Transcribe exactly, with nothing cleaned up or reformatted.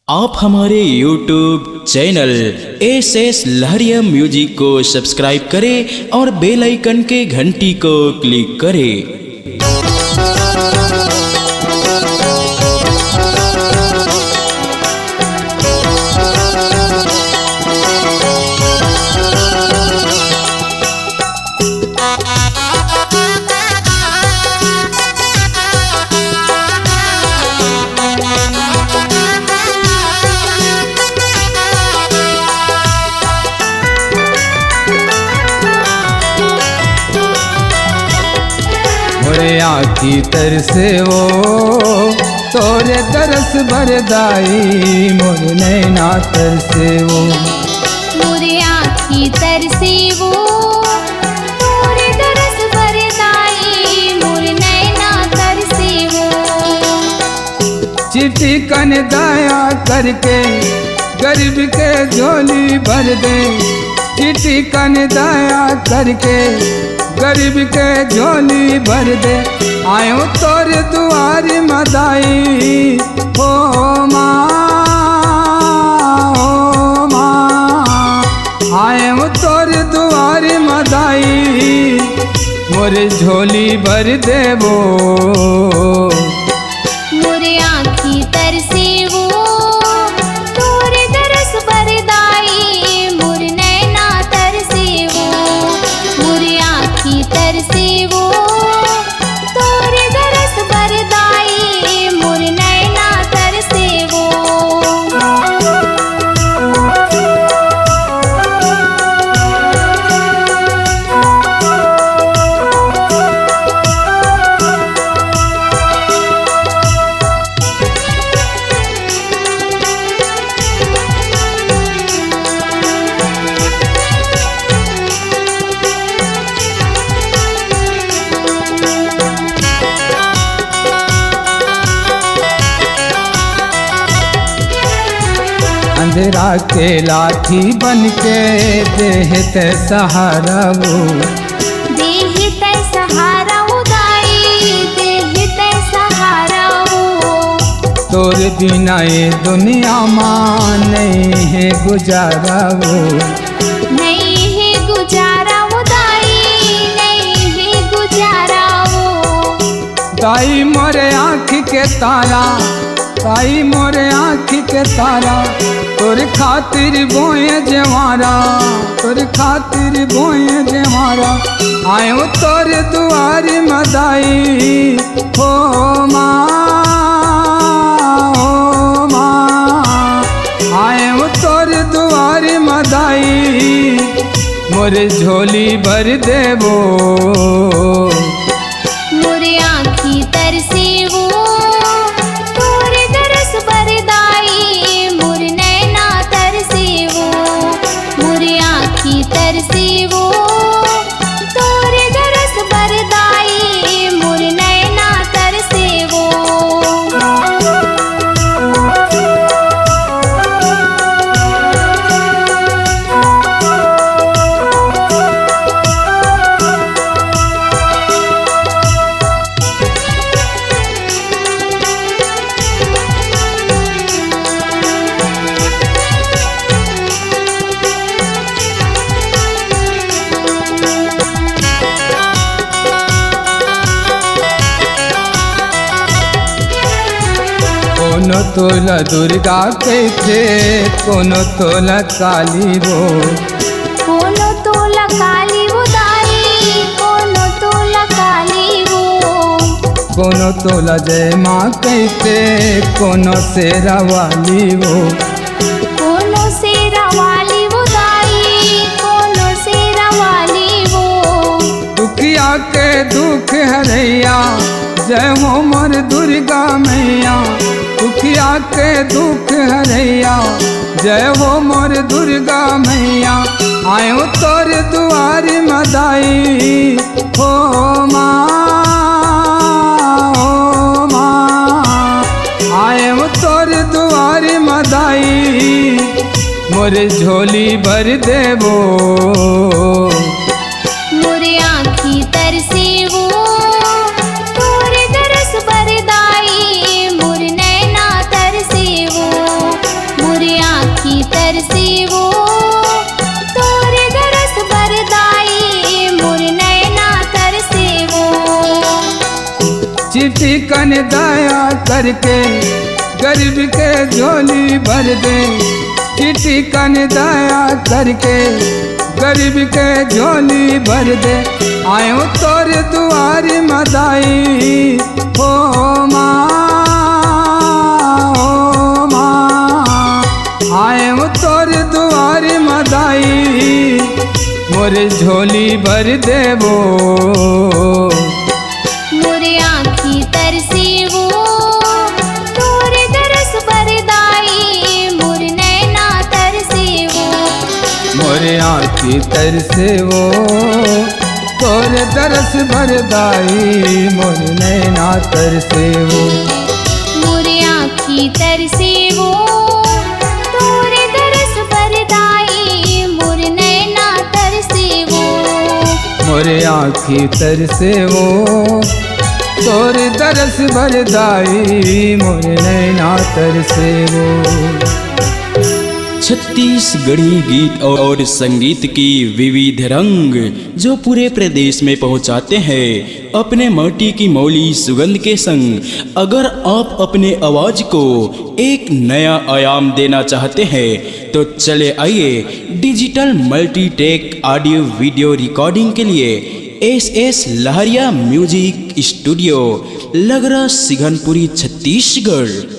आप हमारे YouTube channel S S लहरिया music को सब्सक्राइब करें और बेल आइकन के घंटी को क्लिक करें। मोरे आँखी तरसे वो, तोरे दरस बर दाई, मोरे नैना तरसे वो। मोरे आँखी तरसे वो, तोरे दरस बर दाई, मोरे नैना तरसे वो। चिटिकन दया करके गरीब के झोली भर दे, चिटिकन दया करके गरीब के झोली भर दे। आयो तोर दुआर मदाई, हो माँ, हो माँ, आयो तोर दुआर मदाई, मोर झोली भर देवो। मोरे आँखी तरसे वो, तोरे दरस बर दाई, मोर नैना तरसे वो। मोरे आँखी तरसे वो, तोरे दरस बर दाई, मोर नैना तरसे वो। अंधेरा के लाठी बन के देहे तैं सहारा वो। देहे तैं सहारा वो दाई, देहे तैं सहारा वो। तोर बिना ये दुनिया मा नइ हे गुजारा वो। नइ हे गुजारा वो दाई, नइ हे गुजारा वो। दाई मोरे आँखी के तारा, दाई मोरे आँखी के तारा, तोर खातिर बोए जेवारा, तोर खातिर बोए जेवारा। आयो तोर दुआर मदाई, हो माँ, हो माँ, आयो तोर दुआर मदाई, मोर झोली भर देवो। मोरे आँखी तरसे वो, तोरे दरस बर दाई, मोर नैना तरसे वो। मोरे आँखी तरसे वो, तोरे दरस बर दाई, मोर नैना तरसे वो। कोनो तोला दुर्गा कहिथे, कोनो तोला काली वो। कोनो तोला काली वो दाई, कोनो तोला काली वो। कोनो तोला जय माँ कहिथे, कोनो शेरा वाली वो। कोनो शेरा वाली वो दाई, कोनो शेरा वाली वो। दुखिया के दुख हरैया, जय हो मोर दुर्गा मैया। दुखिया के दुख हरैया, जय हो मोर दुर्गा मैया। आयो तोर दुआर मदाई, हो माँ, हो माँ, आयो तोर दुआर मदाई, मोर झोली भर देवो। मोर आँखी तरसे वो, तोर दरस बर दाई, मोर नैना तरसे वो। दया करके गरीब के झोली भर दे। टिटिकन दया करके गरीब के झोली भर दे। आयो तोर दुआरी मदाई, हो माँ, हो माँ। आयो तोर दुआरी मदाई, मोर झोली भर देवो। मोर आँखी तरसे वो तोर दरस बर दाई, मोर नैना तरसे वो। मोर आँखी तरसे वो तोर दरस बर दाई, मोर नैना तरसे वो। मोर आँखी तरसे वो तोर दरस बर दाई, मोर नैना तरसे वो। मोर आँखी तरसे वो तोर दरस बर दाई, मोर नैना तरसे वो। छत्तीसगढ़ी गीत और संगीत की विविध रंग जो पूरे प्रदेश में पहुंचाते हैं अपने माटी की मौली सुगंध के संग। अगर आप अपने आवाज को एक नया आयाम देना चाहते हैं तो चले आइए digital Multitech audio video recording के लिए एस एस लहरिया म्यूजिक स्टूडियो, लगरा सिघनपुरी, छत्तीसगढ़।